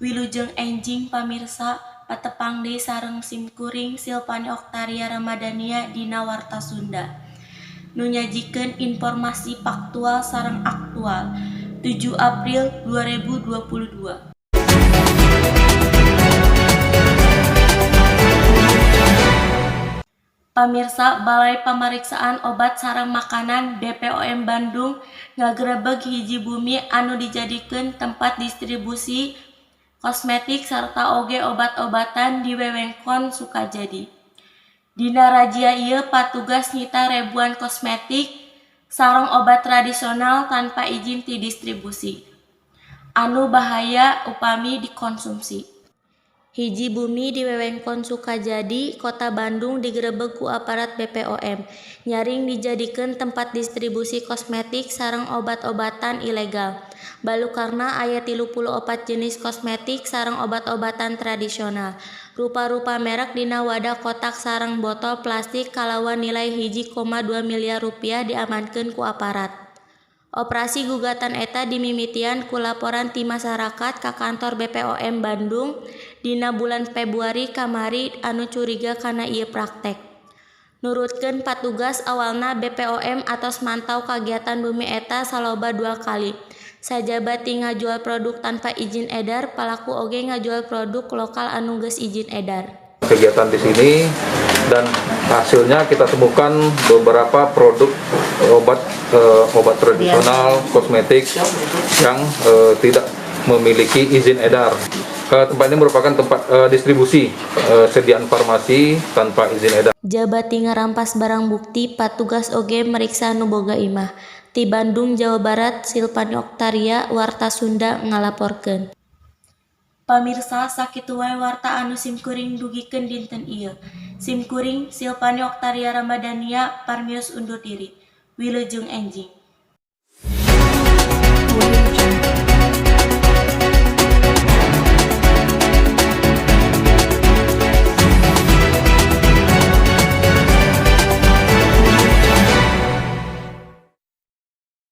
Wilujeng enjing, pamirsa, patepang deui sareng simkuring, Silpani Oktaria Ramadhania, dina Warta Sunda. Nu nyajikeun informasi faktual sareng aktual 7 April 2022. Pamirsa, Balai Pamariksaan Obat sareng Makanan BPOM Bandung ngagrebeg hiji bumi anu dijadikeun tempat distribusi kosmetik sarta oge obat-obatan di wewengkon Sukajadi. Dina razia ieu patugas nyita ribuan kosmetik sareng obat tradisional tanpa izin ti distribusi, anu bahaya upami dikonsumsi. Hiji bumi di wewengkon Sukajadi, Kota Bandung, digrebeg ku aparat BPOM, nyaring dijadikeun tempat distribusi kosmetik sareng obat-obatan ilegal. Balukarna aya 34 jenis kosmetik sareng obat-obatan tradisional rupa-rupa merek dina wadah kotak sareng botol plastik kalawan nilai 1,2 miliar rupiah diamankeun ku aparat. Operasi gugatan eta dimimitian ku laporan ti masyarakat ka kantor BPOM Bandung dina bulan Pebruari kamari anu curiga kana ieu praktek. Nurutkeun patugas, awalna BPOM atos mantau kagiatan bumi eta saloba dua kali. Sajaba ti ngajual produk tanpa izin edar, palaku oge ngajual produk lokal anu geus izin edar. Kegiatan di sini dan hasilnya kita temukan beberapa produk obat, obat tradisional, kosmetik yang tidak memiliki izin edar. Tempat ini merupakan tempat distribusi sediaan farmasi tanpa izin edar. Jaba ti ngarampas barang bukti, patugas oge meriksa nu boga imah. Ti Bandung, Jawa Barat, Silpani Oktaria, Warta Sunda ngalaporkeun. Pamirsa, sakitu wae warta anu simkuring dugikeun dinten ieu. Simkuring, Silpani Oktaria Ramadhania, parmios undur diri. Wilujeng enjing.